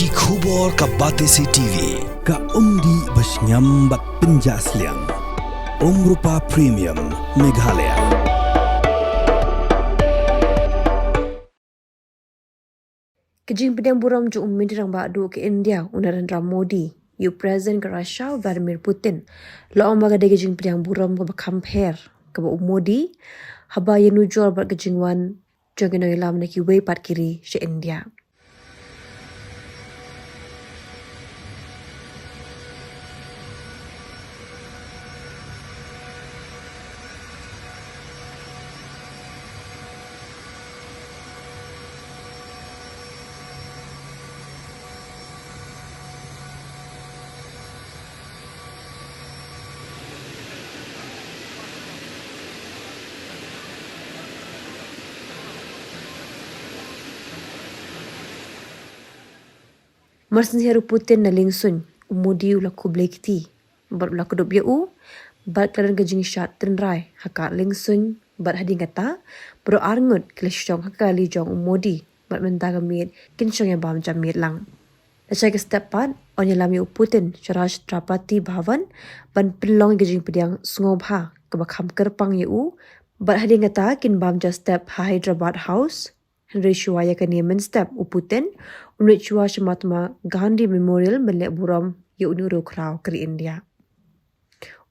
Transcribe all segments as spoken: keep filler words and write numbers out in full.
Ki khubor ka Batesi T V, ka umdih ba shngiam bad pynjah sliang. Umrupa Premium, Meghalaya. Ka jingpdiang burom jong u Myntri Rangbah Duh ka India, u Narendra Modi, ïa u President ka Russia, u Vladimir Putin, la ong ba ka dei ka jingpdiang burom kaba kham pher kaba u Modi, haba ïanujor bad ka jingwan jong ki nongïalam na kiwei pat ki ri sha India. Mar sngewsih u Putin na liengsuiñ, u Modi u la khublei kti bad u la kdup ïa u, bad ka la don ka jingshad tynrai ha ka liengsuiñ, bad hadien kata, baroh arngut ki la shong ha ka kali jong u Modi, bad mynta ka miet kin shong ïa bam ja miet lang. Lashai ka step pat, yn ïalam ïa u Putin sha Rashtrapati Bhavan, ban pynlong ïa ka jingpdiang sngewbha kaba kham kyrpang ïa u, bad hadien kata kin bam ja step ha Hyderabad House. Hynrei shuwa ïa kane mynstep, u Putin un leit shuwa sha Mahatma Gandhi Memorial ban leh burom ïa une u riewkhraw ka ri India.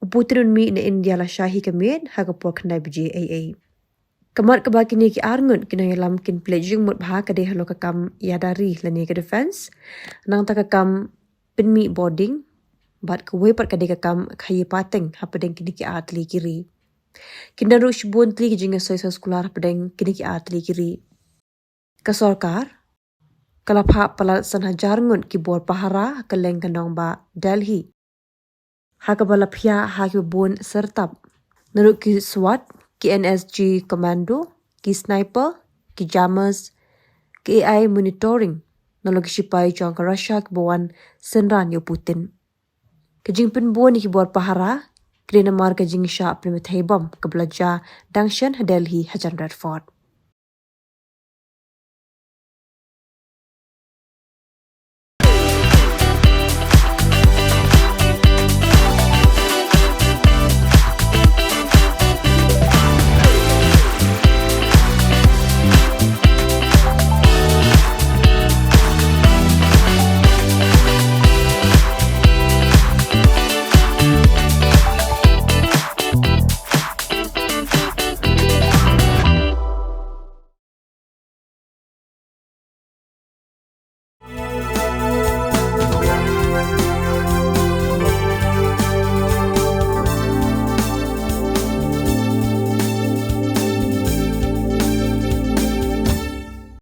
U Putin un mih na India lashai hi ka miet ha ka por khyndai baje eiei. Ka mat kaba kine ki arngut ki nongïalam kin pynleit jingmut bha ka dei halor ka kam ïada ri lane ka defence, nangta ka kam pynmih bording, bad kawei pat ka dei ka kam khaïi pateng hapdeng kine ki artylli ki ri. Kin don ruh shibun tylli ki jingïasoi soskular hapdeng kine ki artylli ki ri. Ka sorkar ka la phah palat san hajar ngut ki bor pahara ha kylleng ka nongbah Delhi, ha kaba la phiah ha kiba bun syrtap, naduh ki SWAT, ki N S G Commando, ki sniper, ki jammers, ki A I monitoring, nalor ki shipai jong ka Russia kiba wan synran ïa u Putin. Ka jingpynbun ïa ki bor pahara ka dei namar ka jingshah pynbthei bom kaba la jia dang shen ha Delhi hajan Red Fort.